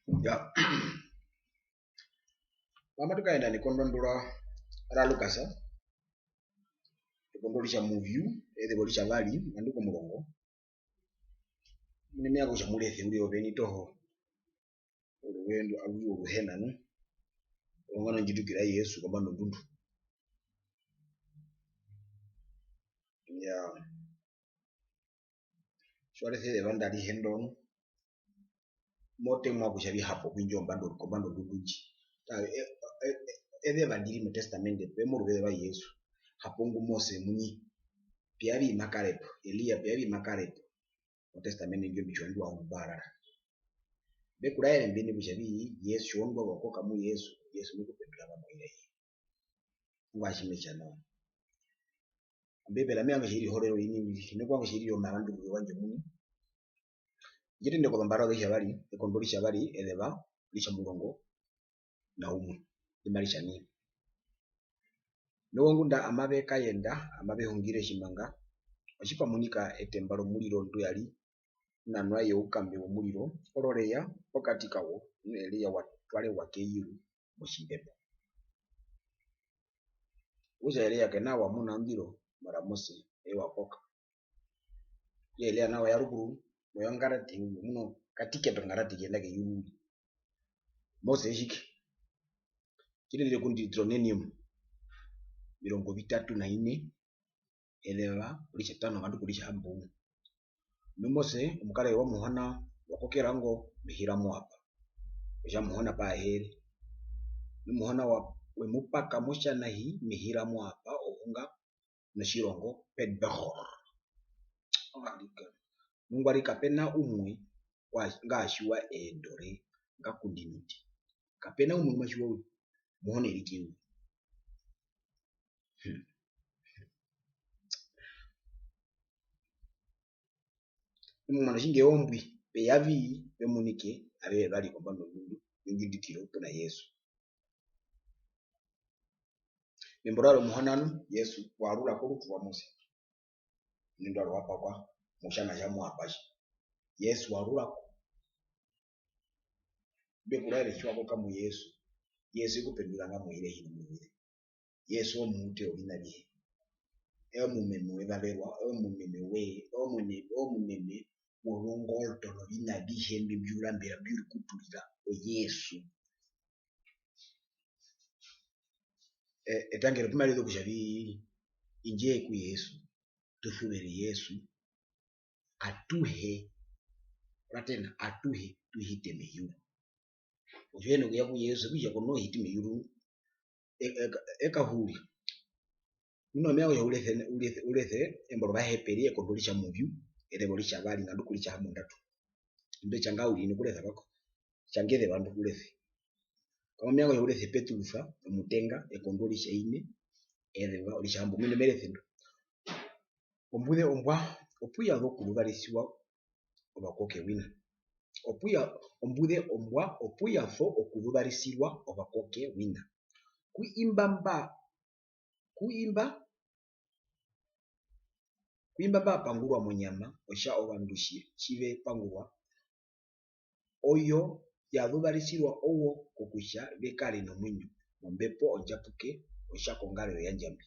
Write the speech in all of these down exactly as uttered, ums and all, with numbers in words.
Ya. Mama, tu kaenda nekondo ndo ra Lukas, ekondo ritjamuvyu, ezeva oritjavari, nga ndu komurongo. Mune me vanga kutja mu lese uriri oveni toho. Oruveze ndwi aru ri oruhena nu. Orongano ndji tukira Jesu kombanda yondundu. Ya. Tji wa lese ezeva ndo arihe ndo, mo temwa kutja vi hapo ku indjo kombanda, kombanda yondundu ndji. Tara, e-, e-, e-, ezeva ndi ri motestamende epe moruveze rwa Jesu. Hapo ngu Mose omuini. Pe ya vi ma kare po, Elia pe ya vi ma kare po. Motestamende ndjo mbi tjiwa ndi wa ungu mba rara. Mbe ku raere mbeni kutja vi Jesu, tji wa undwa wa koka mu Jesu, Jesu me ku pendura nga mo ire ye. Ongwaye tji me tja nao. Ombeibela me vanga kutja i rihorere oini ndi, hi na kuvanga kutja i rire omarandururiro wandje omuini. Ndji tende kOzombara ozoritjavari, ekondo ritjavari, ezeva oritjamurongo na umwe, ndi mari tja nai. Nu ngunda amave kayenda, amave hungire tjimanga, otji pa munika etemba romuriro ndu ya ri nanwa i oukambe womuriro, oro re ya pokati kawo, nu Elia wa twarewa keyuru motjimbepo. Okutja Elia ke na wa muna ondiro, mara Mose eye wa koka. Okutja Elia nao wa ya rukuru moyongarati, muno katiketo ongarati ke enda keyuru uriri. Mose tjike? Tji rire ku Deuteronomium omirongo vitatu na ine, ezeva oritjatano nga ndu koritjahamboumwe. Nu Mose, omukarere wa Muhona, wa kokera ngo mehi ra Moab. Okutja Muhona pa a heere. Nu Muhona wa, we mu paka motjanahi mehi ra Moab, ohunga notjirongo Bet-Peor. Nungwari kape na umwe wa, ngaa tjiwa eendo re nga ku ndino ndi. Kape na umwe ngu ma tjiwa uriri. Muhona erike uriri. Hmm. Omuano tjinga ombwi, pe ya vi ve munike avehe vari kombanda yondundu yondjundikiro pu na Jesu. Membo rarwe Muhona nu, Jesu wa rura korutu rwa Mose. Nindwa rwa pakwa motjana tja Moab tji. Jesu wa rura ko. Mbe ku raere tji wa koka mu Jesu, Jesu e ku pendura nga mo ire hi na mo ire. Jesu omuute woviṋa avihe. Eye omumeme wevaverwa, eye omumeme we, eye omune-, eye omumeme worongolto noviṋa avihe mbi mbi u rambera, mbi u rikuturira, o Jesu. E-, etangero pu mari zu kutja vi, indjee ku Jesu, tu suvere Jesu, atuhe, puratena, atuhe tu hite meyuru. Otji u hi na kuya ku Jesu, okutja ko no hiti meyuru, e-, e-, e kahuri. Muno me vanga kutja u lese, u lese, u lese embo rOvaheberi ekondo oritjamuvyu, ezeva oritjavari nga ndu koritjahambondatu. Mbe tja nga uriri nokulesa kako, tjanga ezeva ndo u lese. Kwami me vanga kutja u lese Petrus omutenga, ekondo oritjaine, ezeva oritjahamboumwe, me lese ndo. Ombuze ombwa opu ya zu okuzuvarisiwa ovakoke wina. Opu ya, ombuze ombwa opu ya zu okuzuvarisirwa ovakoke wina. Ku imba mba, ku imba, ku imba mba pangurwa monyama, otja ovandu tji, tji ve pangurwa, oyo ya zuvarisirwa owo kokutja ve kare nomuinyo mombepo ondjapuke, otja kongarero ya Ndjambi.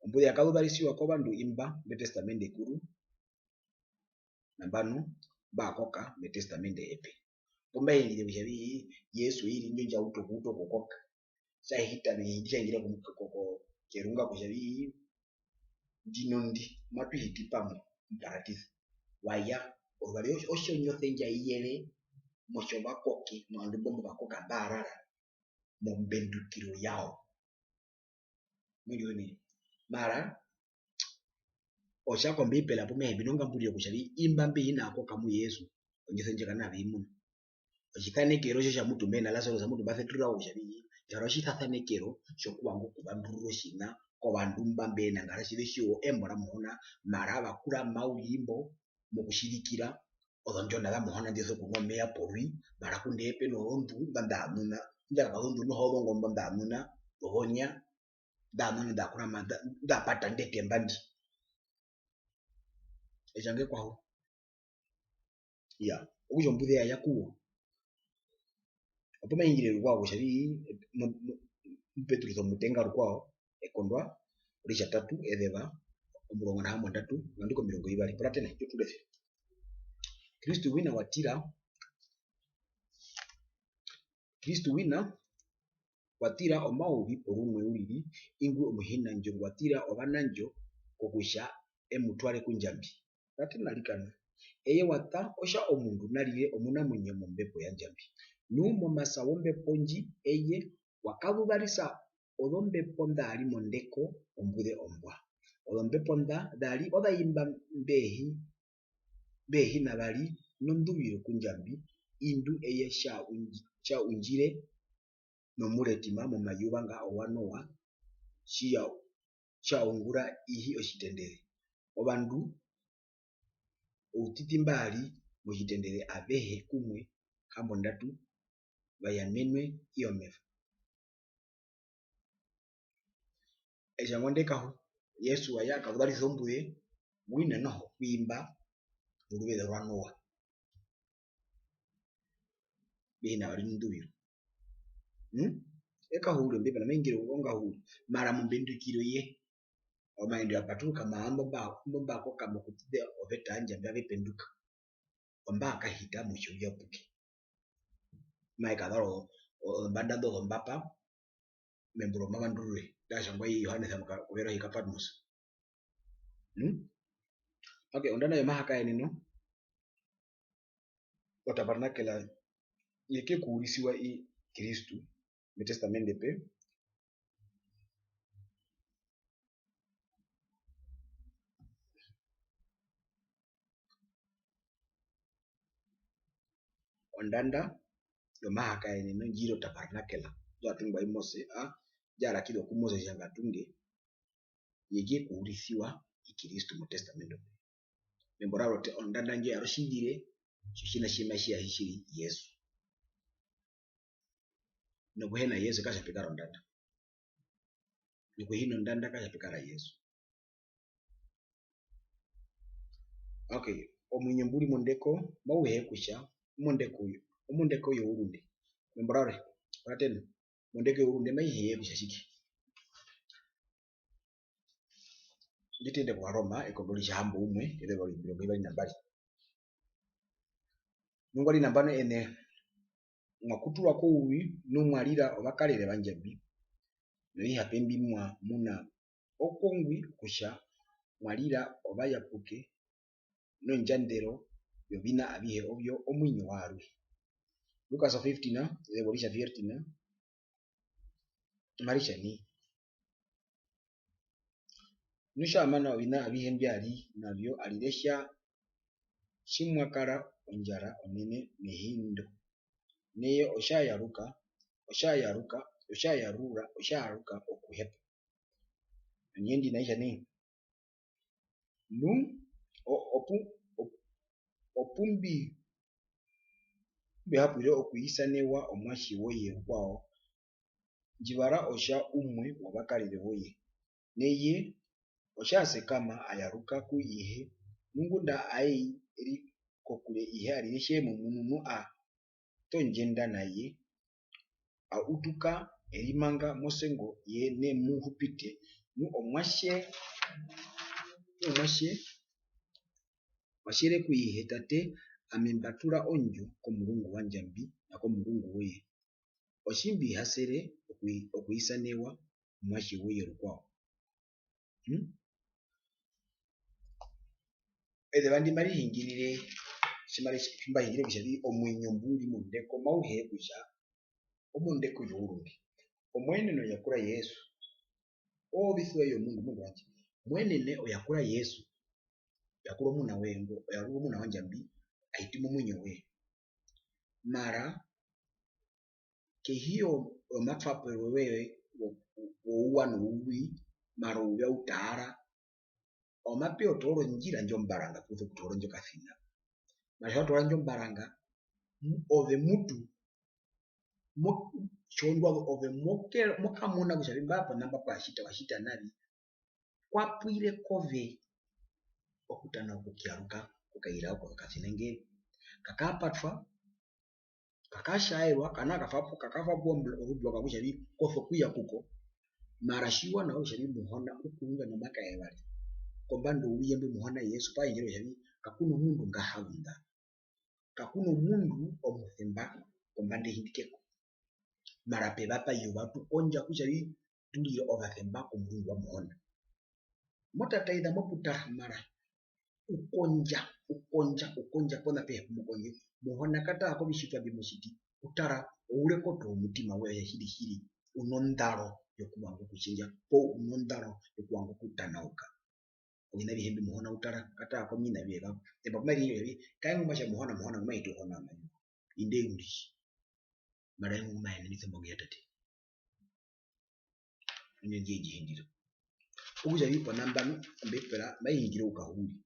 Ombuze ya kazuvarisiwa kovandu imba mEtestamende Ekuru, nambano mba koka mEtestamende Epe. Pu mba hingire kutja vi, Jesu oiri ndjo ndja utu okuuta okukoka. Tja hita mehi ndi tja hingire ko-, ko-, ko-, kerunga kutja vi, ndino ndi, matu hiti pamwe moparadisa. Wa ya, ozari otjo-, otjonyose ndja i yere motjovakoke, movandu mbo mba koka mba rara, mombendukiro yawo. Mundjiwene, mara, otja kOmbeibela pu me hee mbi nongamburiro kutja vi, imba mbi hi na koka mu Jesu, onyose ndjo kana vi muna. Otjisanekero tjo tja mutu mbe na Lasarus, mutu mba seturura kutja vi, tjari otjisasanekero tjokuvanga okuvandurura otjiṋa kovandu mba mbe na ngara tji ve tjiwa embo ra Muhona, mara va kurama uriri mbo mokutjirikira ozondjona za Muhona nḓe sokunwa omeya porui, mara kunde pe nozondu nḓa nḓa nuna, nḓa kaka zondu noho ozongombo nḓa nuna, ozonya, nḓa nuna nḓa kurama, nḓa, nḓa pata ndetemba ndi. Etjange kwaho. Iya, okutja ombuze ya ya ku wo. Opu mai hingire rukwao kutja vi-, mu-, mu-, mu Petrus omutenga rukwao, ekondwa oritjatatu, ezeva omurongo na hambondatu, nga ndu komirongo vivari. Puratene, tu tu lese. Kristu wina wa tira, Kristu wina wa tira omauvi porumwe uriri, ingwi omuhinandjo ngwa tira ovanandjo kokutja e mu tware ku Ndjambi. Puratena arikana. Eye wa ta otja omundu na rire omunamuinyo mombepo ya Ndjambi. Nu momasa wombepo ndji, eye wa kazuvarisa ozombepo nda ri mondeko ombuze ombwa. Ozombepo nda, nda ri oza imba mbe hi-, mbe hina vari nonduviro ku Ndjambi, indu eye tja undji-, tja undjire nomuretima momayuva nga owa Noa, tji ya, tja ungura ihi otjitendere. Ovandu outiti mba ri motjitendere avehe kumwe hambondatu va yamenwe i omeva. Etja ngo nde kahu, Jesu wa ya a kazuvarisa ombuze, wina noho kwiimba oruveze rwa Noa. Mbe hina vari nonduviro. Hmm? Ekahu uriri, ombepo na maingire ongahu uriri. Mara mombendukiro ye, omaendo ya paturuka, mara mbo mba, mbo mba koka mokutja oveta ya Ndjambi ave penduka. Omba kahita motjouyapuke. Mae kazara o-, o-, ozombanda ndo zombapa, membo romavandurure, nda tjangwa i Johannes amuka-, kuvera ohi ka Patmos. Hmm? Okay, ondanda yomahakaeneno, otabernakela, ye ke kuurisiwa i Kristu, metestamende pe. Ondanda yomahakaeneno ndji ri otabernakela, ndja tungwa i Mose, a, ndja rakizwa ku Moses kutja nga tunge, ye ke kuurisiwa i Kristu motestamende pe. Membo rarwe, ondanda ndjo ya ri otjizire tjotjiṋa tji matji ya tji tji ri Jesu. Nokuhena Jesu, katja pe kara ondanda. Nokuhina ondanda, katja pe kara Jesu. Okay, omuinyo mbu ri mondeko, mau hee kutja omondeko, omondeko yourunde. Membo rarwe, puratena, mondeko yourunde mai hee kutja tjike? Ndi tende kOvaroma, ekondwa oritjahamboumwe, ezeva omirongo vivari na mbari. Nungwari nambano eṋe mwa kuturwa kouvi, nu mwa rira ovakarere va Ndjambi, novihape mbi mwa muna okongwi kutja mwa rira ovayapuke nondjandero yoviṋa avihe ovyo omuinyo waaruhe. Lukas fifteen, ezeva oritja veertien, mari tja nai. Nu tja mana oviṋa avihe mbya ri na vyo, arire tja, tji mwa kara ondjara onene mehi ndo. Neye otja yaruka, otja yaruka, otja yarura, otja yaruka okuhepa. Onyee ndi nai tja nai. Nu, o-, opu-, op-, opu mbi-, mbi hapwire okuisanewa omuatje woye rukwao, ndji vara otja umwe wovakarere voye. Neye otja sekama a yaruka ku ihe, nu ngunda a i e ri kokure ihe arire tje mu munu nu a tondjenda na ye, a utuka e rimanga mosengo ye ne mu hupite, nu omuatje, nu omuatje wa tjere ku ihe, Tate, ami mba tura ondjo komurungu wa Ndjambi na komurungu woye. Otji mbi ha sere okui-, okuisanewa omuatje woye rukwao. Hmm? Ezeva ndi mari hingirire, tji mari-, tji mba hingire kutja vi-, omuinyo mbu ri mondeko mau hee kutja omondeko yourunde. Omuenene o yakura Jesu. Oovisiwa yomundu, mundu wandje. Omuenene o yakura Jesu. O yakura omuna woye ngo, o yakura omuna wa Ndjambi, a hiti momuinyo woye. Mara, kehi yo-, yomatwapero woye wo-, wouwa nouvi, mara ouvi au taara, ove mape ya o toora ondjira ndjo mbaranga, kuza okutoora ndjo kasina. Mara tji wa toora ndjo mbaranga, mu-, ove mutu, mo-, tjondwa ove mo ke-, mo kamuna kutja imba pona mba kwa tjita, wa tjita navi, kwa pwire kove okutana okuyaruka, okukaira oko kasina nge. Kakapatwa, kakatjaerwa, kana kakafa-, kakafa kuombloka kutja vi koso kuya kuko. Mara tjiwa nawa kutja vi Muhona u kurunga nomake yevari. Kombanda youye mbwi Muhona Jesu, pa hingire kutja vi kakuna omundu ngu ha unda. Kakuna omundu omusemba kombanda yehi ndi ke ko. Mara pevapayuva tu kondja kutja vi tu rire ovasemba komurungu wa Muhona. Mo tataiza, mo putara, mara u kondja, u kondja, u kondja pona pehe pu mo kondjo. Muhona ka tara kovitjitwa mbi mo tjiti, u tara ourekoto womutima woye kutja tjiri, tjiri, u nondaro yokuvanga okutjindja, poo u nondaro yokuvanga okutanauka. Oviṋa avihe mbi Muhona u tara, ka tara komunyina woye kako. Embo pu mari hingire kutja vi, kaengu ma tja Muhona, Muhona ngu ma hiti Muhona amanyuko. Inde uriri. Mara eye ngu ma yenenisa ombongo ya Tate. Indjo ndji ye ndji hindira. Okutja vi pona mba nu, Ombeibela mai hingire oukahu uriri.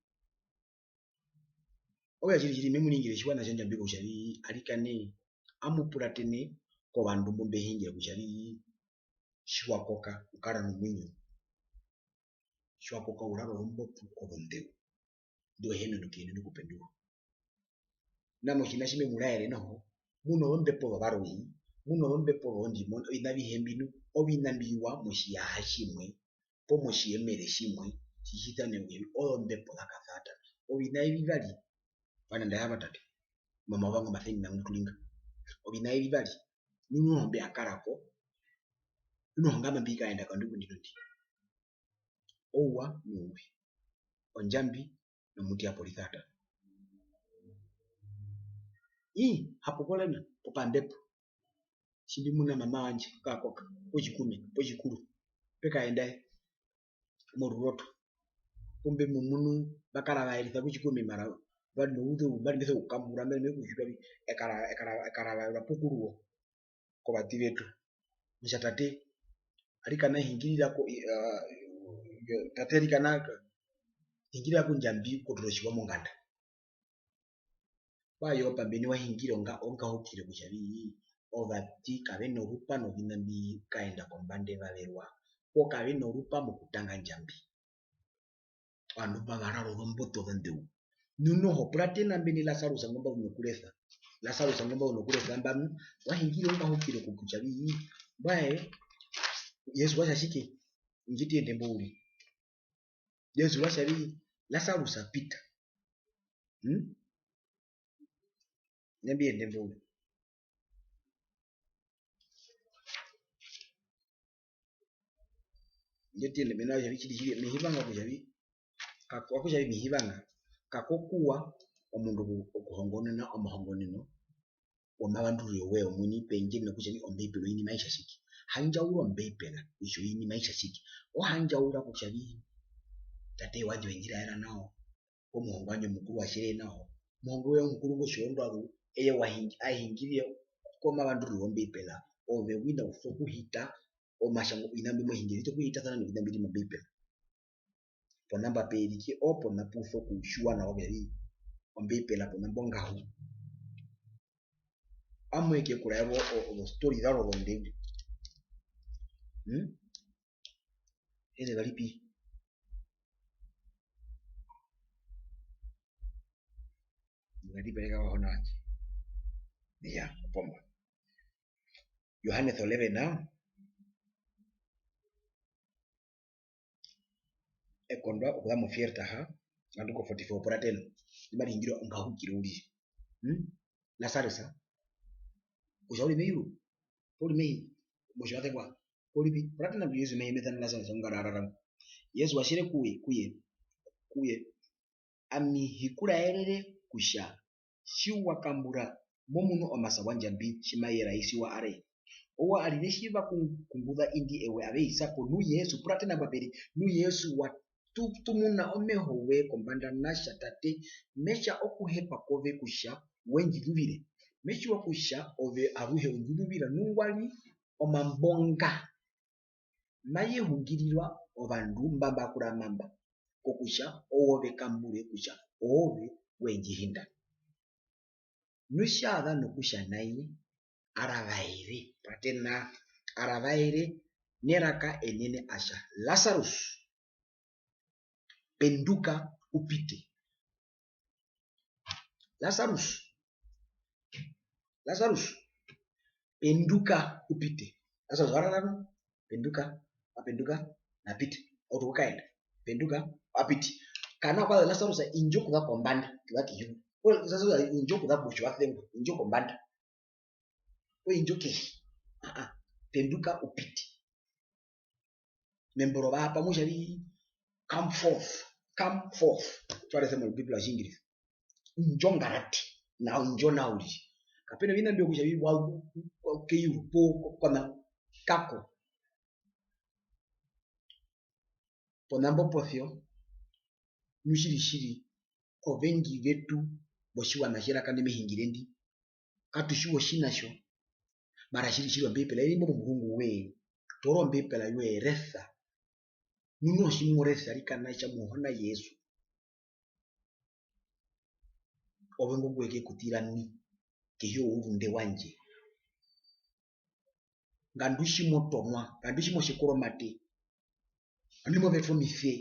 Okutja tjiri tjiri me mu ningire tjiwana tjandje Ombeibela kutja vi arikana amu puratene kovandu mbo mbe hingire kutja vi tji wa koka u kara nomuinyo. Tji wa koka u rara ozombotu ozonḓeu, nḓu u hi yenene okuyenena okupendura. Nami otjiṋa tji me mu raere noho, mu nozombepo zovaroi, mu nozombepo zoondimona, oviṋa avihe mbi nu, oviṋa mbi wa motjiyaha tjimwe, poo motjiyemere tjimwe, tji tji tja ne kutja ozombepo za Satana. Oviṋa evi vivari, vananda ya vatate, mama wovangu omasenina ngu tu ringa. Oviṋa evi vivari, nu noho mbi ya kara ko, nu noho ngamba mbi kaenda kandu ku ndino ndi. Ouwa nouvi. Ondjambi nomuti ya pori Satana. Ii, hapo korena, popambepo. Tji mbi muna mama wandje, ka koka, potjikume, potjikuru. Pe kaenda ye, moruroto. Pu mbe mu munu, mba kara vaerisa kutjikume, mara, mba ri nouzeu, mba ri me sokukambura, mba ri me sokutjitwa vi, e kara, e kara, e kara vaerwa pukuru wo. Kovaṱi vetu. Kutja tate, arikana hingirira ko, ah, tate arikana, hingirira ku Ndjambi kototo tjiwa monganda. Wa yo pambeni wa hingire onga, ongahukire kutja vi, ovaṱi kave na orupa noviṋa mbi kaenda kombanda evaverwa, poo kave na orupa mokutanga Ndjambi. Ovandu mba va rara ozomboto ozonḓeu. Nu noho puratena mbeni Lasarus ngu mba zu nokuresa. Lasarus ngu mba zu nokuresa nambano, wa hingire ongahukire kokutja vi, mbwae, Jesu wa tja tjike? Indji tu yende mbo uriri. Jesu wa tja vi, Lasarus, pita. Hmm? Ina mbi yende mbo uriri. Indji tu yende mena rokutja vi tjiri tjiri, me hi vanga kutja vi, ka-, okutja vi me hi vanga, kako kuwa omundu oku-, okuhongonona omahongoneno womavandururiro woye omuini pendje, nokutja vi Ombeibela oini mai tja tjike. Handjaura Ombeibela kutja oini mai tja tjike. O handjaura kutja vi, tate wandje we ndji raera nao, omuhonge wandje omukuru wa tjere nao. Omuhonge woye omukuru ngo tjiwa ndwazu, eye wa hingi-, a hingirire komavandururiro wOmbeibela, ove wina u sokuhita omatjango, oviṋa mbi mo hingire, vi sokuhitasana noviṋa mbi ri mOmbeibela. Pona mba pe erike, opo na pu sokutjiwa nawa kutja vi, Ombeibela pona mbo ngaho. Amo eke okuraerwa o-, o-, ozostory zarwe ozonde uriri. Hmm? Ene va ri pi? Ngari pereka vahona vandje. Iya, opo mba. Johannes eleven, na? Ekondwa okuza mo veertig, nga ndu ko forty-four, puratena. Ndi mari hingire ongahukire uriri. Hmm? Lasarus, kutja u ri meyuru, poo u ri mehi, motjiwasekwa, poo u ri pi? Puratena kutja Jesu mehi mesa na Lasarus, ongaro arara ngo. Jesu wa tjere kuye, kuye, kuye, Ami hi ku raerere kutja tji wa kambura mo munu omasa wa Ndjambi tji maye raisiwa are. Owo arire tji va ku-, kunguza indi ewe ave isa po, nu Jesu, puratena mba pe ri, nu Jesu wa tu-, tumuna omeho we kombanda na tja, Tate, me tja okuhepa kove kutja we ndji zuvire. Me tjiwa kutja ove aruhe u ndji zuvira, nungwari omambo nga maye hungirirwa ovandu mba mba kurama mba, kokutja owo ve kambure kutja oove we ndji hinda. Nu tja za nokutja nai, a ravaere, puratena, a ravaere neraka enene a tja, Lasarus, penduka u pite. Lasarus, Lazarus, penduka u pite. Lazarus wa rara nu, penduka, wa penduka, na piti. Autu okukaenda, penduka, wa piti. Kana kwa Lazarus, indjo kuza kombanda, kuza keyuru. Kwa Lazarus, indjo kuza kutja wa sengwa, indjo kombanda. Poo indjo kehi. Aa, penduka u piti. Membo rovahapa mu tja vi, come forth, come forth. Twa rese mOmbibela yOtjiingirisa. Indjo ngarate, nao indjo nao uriri. Kape na oviṋa mbyo kutja vi wa, wa, wa, keyuru poo ko-, kona, kako. Ponambo posyo, nu tjiri tjiri, ovengi vetu votjiwaṋa tjeraka ndi me hungire ndi, katu tjiwa otjiṋa tjo, mara tjiri tjiri Ombeibela i ri mbo momurungu woye, toora Ombeibela yoye, resa. Nu noho tji mo resa, rikana e tja Muhona Jesu, ove ngo ngwe ke ku tira nai kehi yourunde wandje. Nga ndu tji mo tonwa, nga ndu tji mo tjekerwa omate, nga ndu tji mo vetwa omise,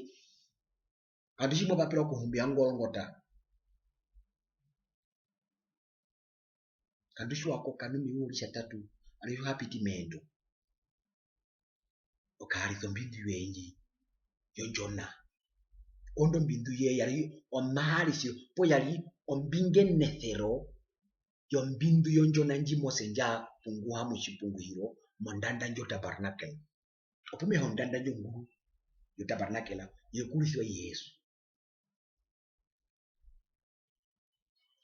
nga ndu tji mo vaperwa kohumbu ya Golgota, nga ndu tji wa koka nu meyuva oritjatatu, nga ndu tji u ha piti meendo, o kaarisa ombindu yoye ndji yondjona. Orondu ombindu yoye ya ri omaharisiro, poo ya ri ombingenesero yombindu yondjona ndji Mose ndja punguha motjipunguhiro mondanda ndjo tabernakel. Opu me hee ondanda ndjo onguru yotabernakel yokurisiwa i Jesu.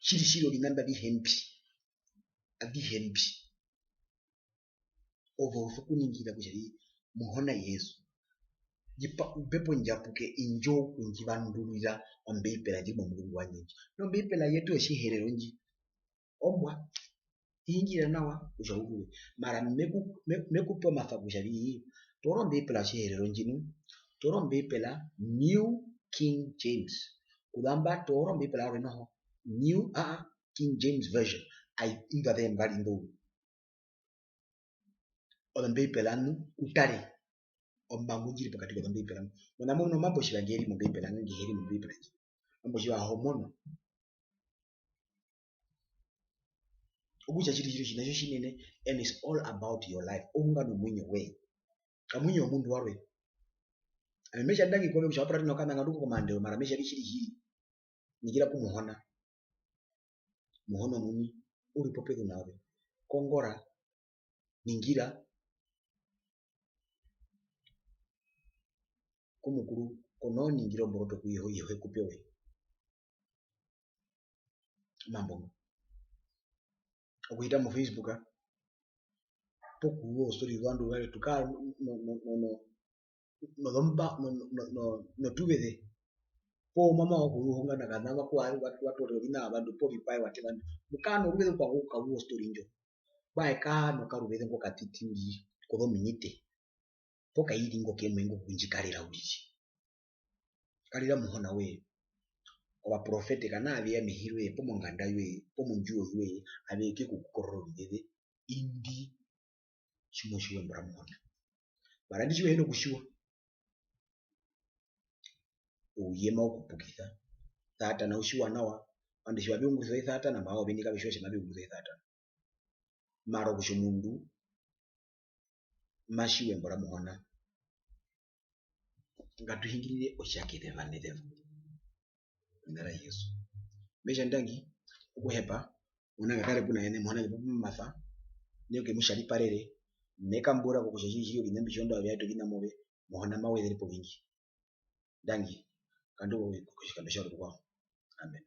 Tjiri tjiri oviṋa mbi avihe mbi, avihe mbi, ove u sokuningira kutja vi Muhona Jesu, ndji pa Ombepo Ndjapuke indjo okundjivandururira Ombeibela ndji ri momurungu wandje ndji. Nu Ombeibela yetu yOtjiherero ndji, ombwa, i hungirira nawa kutja u zuve. Mara me ku-, me-, me ku pe omasa kutja vi, toora Ombeibela yOtjiherero ndji nu, toora Ombeibela New King James. Kuzamba toora Ombeibela yarwe noho, New, aa, King James Version. Ai, inḓo azehe mbari nḓo. Ozombeibela nu, u tare ombango ndji ri pokati kozombeibela nu. Mona mo, omambo tjiva nge ri mOmbeibela nu, nge he ri mOmbeibela ndji. Omambo tjiva ho mono. Okutja tjiri tjiri otjiṋa tjo tjinene, and it's all about your life. Ohunga nomuinyo woye. Kamuinyo womundu warwe. Ami me tja ndangi kove kutja wa puratene nokanḓa nga ndu ko komaandero, mara me tja vi tjiri tjiri. Ningira ku Muhona. Muhona omuini, u ri popezu na ove. Kongora, ningira ku Mukuru, ko noo ningira omboroto ku Jehova, Jehova e ku pe we. Omambo ngo. Okuhita mo Facebook, poo kuzuva ozostori zovandu varwe, tu kaa no, no, no, no, nozomba-, no, no, no, no, notuveze. Poo mama wa kuruhunga na kana va kuwa-, wa, wa toorera oviṋa vyovandu poo vikwaye wa tja ovandu. Mu kaa noruveze rukwao okukazuva ostori ndjo. Mbwae kaa nokaruveze ngo katiti uriri kozominite. Poo kairi ngo kemwe ngo kundjikarera uriri. Karera Muhona woye. Ovaprofete kanaa ve ya mehi roye, poo monganda yoye, poo mondjuwo yoye, ave ke ku kukorora oviveze. Indi tji mo tjiwa mbura Muhona. Mara indi tji u hi na okutjiwa, ouye mau ku pukisa. Satana u tjiwa nawa, ovandu tjiva ve ungurisiwa i Satana, mara oveni kave tjiwa kutja mave ungurisiwa i Satana. Mara kutja omundu ma tjiwe mbura Muhona, ngatu hingirire otja keze va nezeva. Mena ra Jesu. Me tja ndangi okuhepa, Muhona nga kare pu na eṋe, Muhona nge mu pe omasa, neke mu tjariparere, me kambura kokutja tjiri tjiri oviṋa mbi tji ondo avi eta oviṋa move, Muhona ma wezere po ovingi. Ndangi, kandu ko-, kotjikando tjarwe rukwao. Amen.